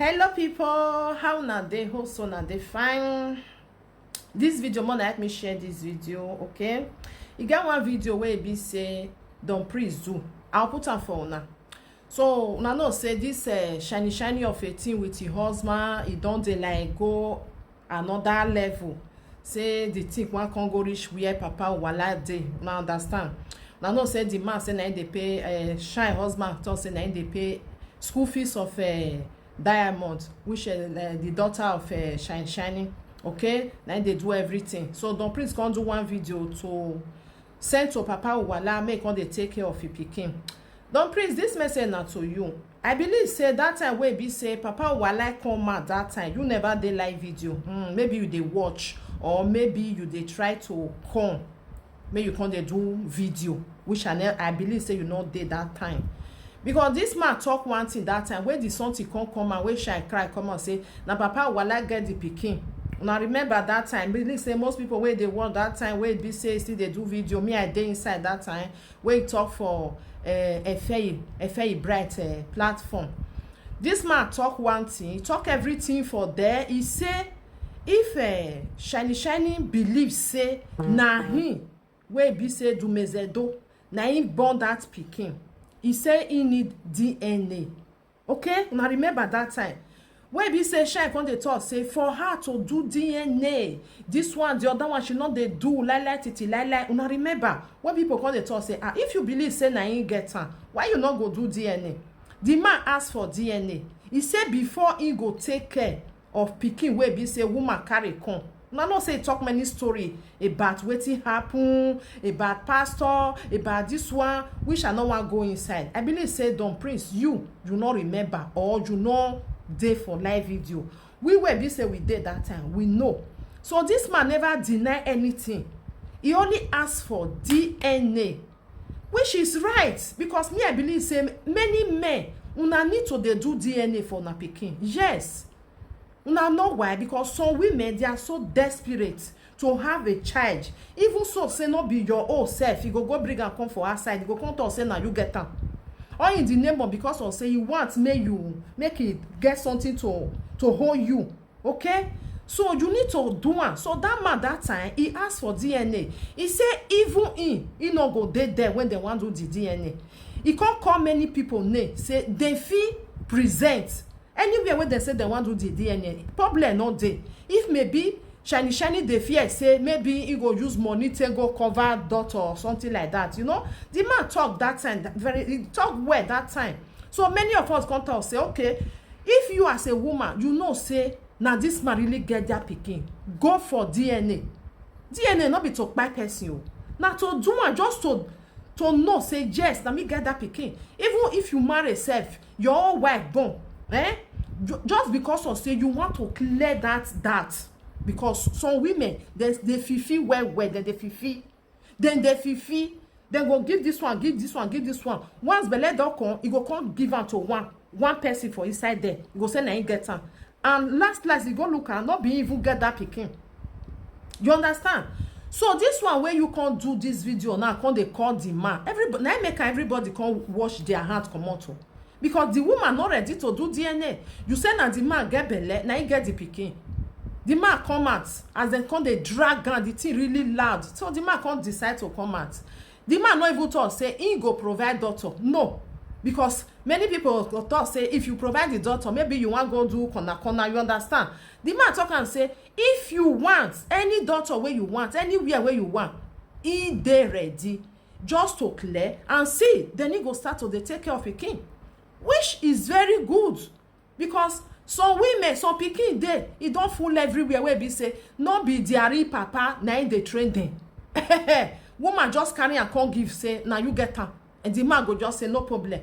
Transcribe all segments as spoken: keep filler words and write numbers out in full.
Hello people, how una dey? Hope so una dey fine. This video, more help me share this video, okay? E get one video wey e be say Don Prince do. I'll put am for una. So una know say this uh, shiny shiny of a thing with him husband, e don dey like go another level. Say the thing wan come go reach where Papa Wala dey. Una understand? Una know say the man say na him dey pay, uh, Shine husband talk say na him dey pay school fees of uh, Diamond, which uh, uh, the daughter of uh, Shine Shiny, okay, na him dey do everything. So Don Prince come do one video to send to Papa Wala make he come dey take care of him pikin. Don Prince, this message na to you. I believe say that time wey be say Papa Wala come out that time, you never dey live video. Hmm, maybe you dey watch, or maybe you dey try to come, make you come dey do video, which I ne I believe say you no dey that time. Because this man talk one thing that time, when the something come come out, wey Shine cry come out say na Papa Wala get the pikin. Una remember that time? Believe say most people wey dey watch that time, wey be say still dey do video, me I dey inside that time, wey e talk for uh, Efeyi Efeyi Bright uh, platform. This man talk one thing, he talk everything for there. He say if uh, Shiny Shiny believe say na him wey be say Dumezedo na him born that pikin, he say he need D N A. Okay, una remember that time wey be say Shine come dey talk say for her to do D N A, this one, the other one, she no dey do lie lie titi lie lie. Una remember when people come dey talk say, ah, if you believe say na him get am, why you no go do D N A? The man ask for D N A. He say before he go take care of pikin wey be say woman carry come. Una know say he talk many story about wetin happen, about pastor, about this one, which I no wan go inside. I believe say Don Prince, you you no remember, or you no dey for live video. We wey be say we dey that time, we know. So this man never deny anything. He only ask for D N A, which is right, because me I believe say many men, una need to dey do D N A for una pikin. Yes. Una know why? Because some women, they are so desperate to have a child. Even so say no be your own self, you go go bring am come for outside, you go come talk say na you get am. All in the name of, because of say you want make you make e get something to to hold you. Okay, so you need to do am. So that man that time, he ask for D N A. He say even him, he no go dey there when they wan do the D N A. He come call many people name say they fit present anywhere wey dem say dem wan do the D N A, problem no dey. If maybe Shiny Shiny dey fear say maybe he go use money take go cover daughter or something like that, you know, the man talk that time, that very, he talk well that time. So many of us come talk say, okay, if you as a woman, you know say na this man really get their pikin, go for D N A. D N A no be to kpai person o, na to do am just to to know say yes, na me get that pikin. Even if you marry sef, your own wife born, eh, ju- just because of say you want to clear that that because some women they they fifi well well, dem dey fifi, dem dey fifi, dem go give this one, give this one, give this one. Once belle don come, e go come give am to one one person for inside there, e go say na him get am, and last last e go look am, no be him even get that pikin. You understand? So this one wey you come do this video now, come dey call the man, everybody na him make am everybody come wash their hand comot o, because the woman no ready to do D N A. You say na the man get belle, na him get the pikin. The man come out, as dem come dey drag am, the thing really loud, so the man come decide to come out. The man no even talk say he go provide doctor, no, because many people go talk say if you provide the doctor, maybe you wan go do corner corner, you understand? The man talk am say if you want any doctor wey you want, anywhere wey you want, he dey ready just to clear and see, then he go start to dey take care of pikin, which is very good. Because some women, some pikin dey, e don full everywhere, wey be say no be their real papa na him dey train them. Woman just carry am come give say na you get am, and the man go just say no problem.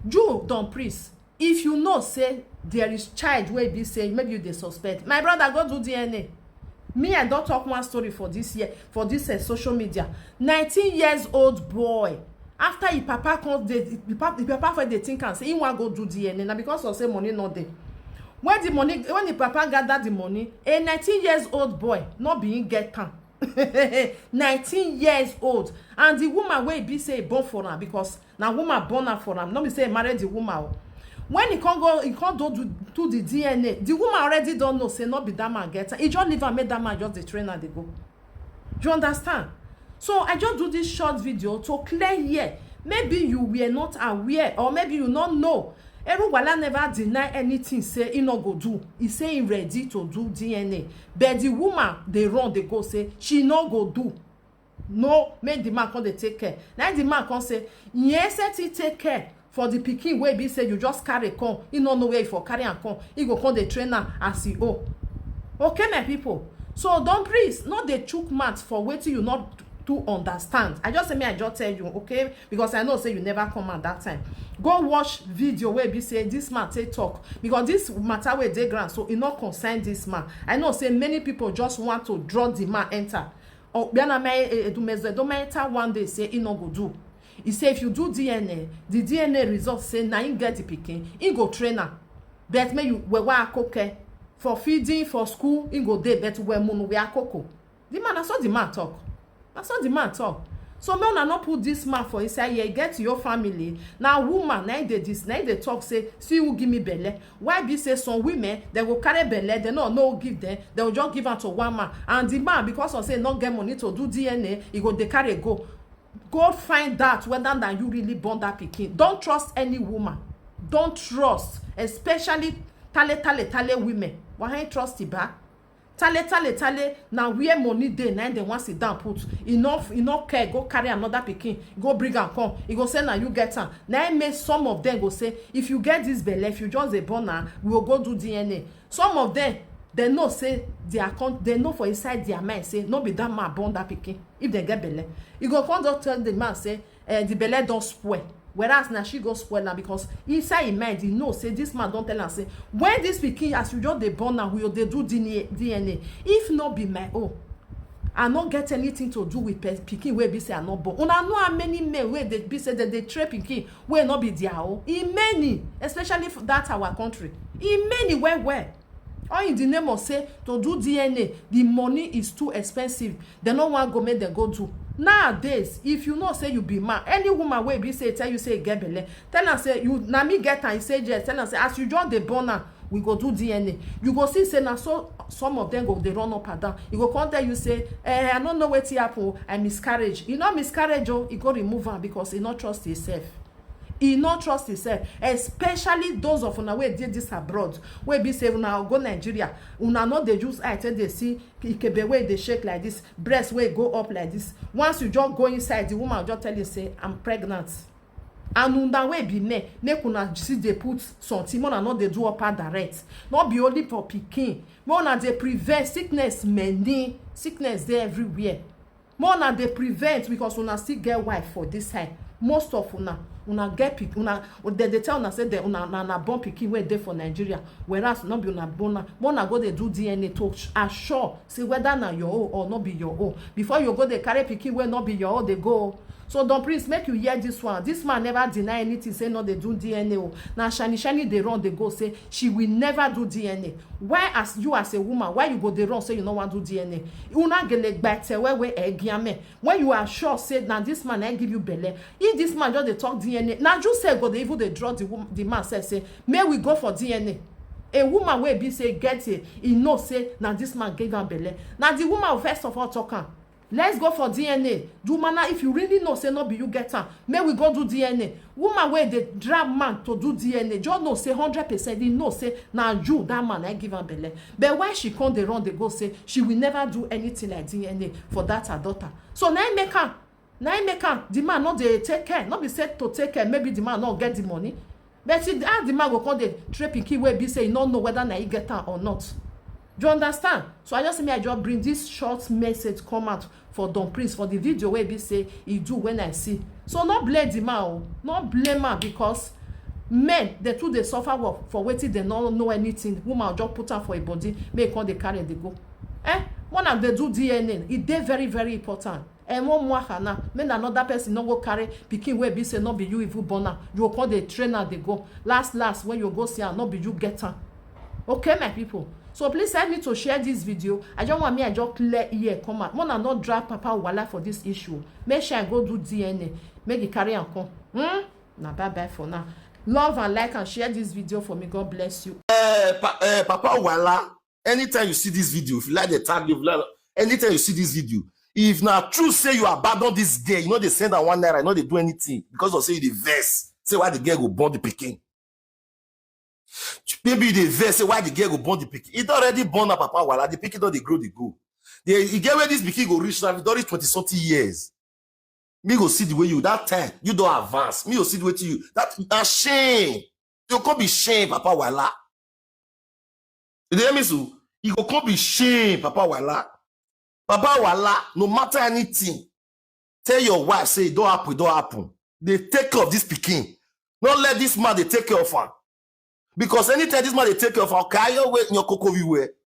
You Don Prince, if you know say there is child wey be say maybe you dey suspect, my brother, go do D N A. Me, I don talk one story for this year, for this uh, social media. Nineteen years old boy, after him papa come dey, the papa, the papa for dey think am say he wan go do D N A, na because of say money no dey. When the money, when the papa gather the money, a nineteen years old boy, no be him get am. Nineteen years old, and the woman wey be say born for am, because na woman born am for am, no be say he marry the woman o. When he come go, he come do, do, do the D N A, the woman already don know say no be that man get am. He just leave am, make that man just dey train am dey go. You understand? So I just do this short video to clear here. Maybe you were not aware, or maybe you not know. Eruwala never deny anything say he no go do. He say he ready to do D N A. But the woman dey run dey go say she no go do. No, make the man come dey take care. Na the man come say, yes, set he take care for the pikin wey be say you just carry come. He no know where he for carry am come. He go come dey train am as he own. Okay, my people. So don't, please, no dey chook mouth for wetin you not to understand. I just say, me, I just tell you, okay? Because I know say you never come at that time. Go watch video wey be say this man take talk, because this matter wey dey ground, so e no concern this man. I know say many people just want to draw the man enter. Obianama Edumezue don enter one day say e no go do. He say if you do D N A, the D N A result say na him get the pikin, he go train am. But make you wewa akoke for feeding, for school, he go dey, but we munu we akoko. The man, na so the man talk. Na so the man talk. So make una no put this man for inside here. Get your family. Na woman, na him dey this, na him dey talk say, see who give me belle. Why be say some women, they go carry belle, they no know who give them, they will just give am to one man. And the man, because of say no get money to do D N A, he go dey carry go. Go find out whether na you really born that pikin. Don't trust any woman. Don't trust, especially tale, tale, tale women. Why ain't trust Iba? Tale, tale, tale, na where money dey, na dem wan sit down put. E no, e no care, go carry another pikin, go bring am come. E go say na you get am. Na im make some of them go say, if you get this belle, if you just dey born am, we go go do D N A. Some of them, they know say their con-, they know for inside their mind say no be that man born that pikin. If they get belle, e go come just tell the man say, eh, the belle don spoil. Whereas na she go spoil am, because inside him mind, he know say this man don tell am say, when this pikin, as you just dey born am, we go dey do D N A. If no be my own, I no get anything to do with pe-, pikin wey be say I no born. Una know how many men wey dey be say dem dey train pikin wey no be their own? E many, especially for that our country. E many well well. All in the name of say to do D N A, the money is too expensive. Dem no wan go make dem go do. Nowadays, if you know say you be man, any woman wey be say tell you say e get belle, tell am say, you, na me get am? You say yes. Tell am say as you just dey born am, we go do D N A. You go see say na so some of them go dey run up and down. E go come tell you say, eh, I no know wetin happen o, I miscarriage. E no miscarriage o, e go remove am because e no trust himself. E no trust himself, especially those of una wey dey this abroad, wey be say una go Nigeria, una no dey use eye take dey see ikebe wey dey shake like this, breast wey go up like this. Once you just go inside, the woman just tell you say, I'm pregnant. And una wey be men, make una still dey put something, make una no dey do upper direct. No be only for pikin, make una dey prevent sickness. Many sickness dey everywhere. Make una dey prevent, because una still get wife for this side. Most of una, una get pikin, una, dem dey tell una say dem, una, una, una born pikin wey dey for Nigeria, whereas no be una born am. Make una go dey do D N A to assure say whether na your own or no be your own, before you go dey carry pikin wey no be your own dey go. So Don Prince, make you hear this one. This man never deny anything say no dey do D N A o. Na shiny shiny dey run dey go say she will never do D N A. Why, as you as a woman, why you go dey run say you no wan do D N A? Una gele gbete wewe egiame. When you are sure say na this man na give you belle, if this man just dey talk D N A, na you sef go dey even dey draw the woman, the man sef say, may we go for D N A. A woman wey be say get a, e know say na this man give am belle. Na the woman first of all talk am. Let's go for D N A. Do mana, if you really know say no be you get am, may we go do D N A. Woman wey dey drag man to do D N A, just know say hundred percent, he know say na you that man na give am belle. But why she come dey run dey go say she will never do anything like D N A for that her daughter? So na im make am, na im make am the man no dey take care. No be say to take care, maybe the man no get the money. But see how the man go come dey train pikin wey be say he no know whether na he get am or not. You understand? So I just say, me, I just bring this short message come out for Don Prince for the video wey be say he do when I see. So no blame the man o, no blame am, because men, they too dey suffer work for wetin dem no know anything. Woman just put am for a body, make e come dey carry dey go. Eh? When una dey do D N A, e dey very, very important. And one more na, make another person no go carry pikin wey be say no be you even born am. You go come dey train am dey go. Last last, when you go see am, no be you get am. Okay, my people. So please help me to share this video. I just want me, I just clear ear come out. Make una no drag Papa Wala for this issue. Make sure I go do D N A. Make e carry am come. Hmm? Na bye bye for now. Love and like and share this video for me. God bless you. Eh, pa, eh, Papa Wala, anytime you see this video, if you like the tag, if you like, anytime you see this video, if na true say you abandon this girl, you know they send her one naira, you know they do anything because of say you dey vex. Say why the girl go born the pikin. Maybe you dey vex, say why the girl go born the pikin. It already born na Papa Wala, the pikin don dey grow, dey go. The, e get where this pikin go reach now, e don reach twenty something years. Me go see the way you, that time, you don advance. Me go see the way to you. That na shame. You go come be shame, Papa Wala. You dey hear me so? You go come be shame, Papa Wala. Papa Wala, no matter anything, tell your wife say e don happen, e don happen. Dey take care of this pikin. No let this man dey take care of her. Because anytime this man dey take care of her, okay, your way, your cocoa everywhere.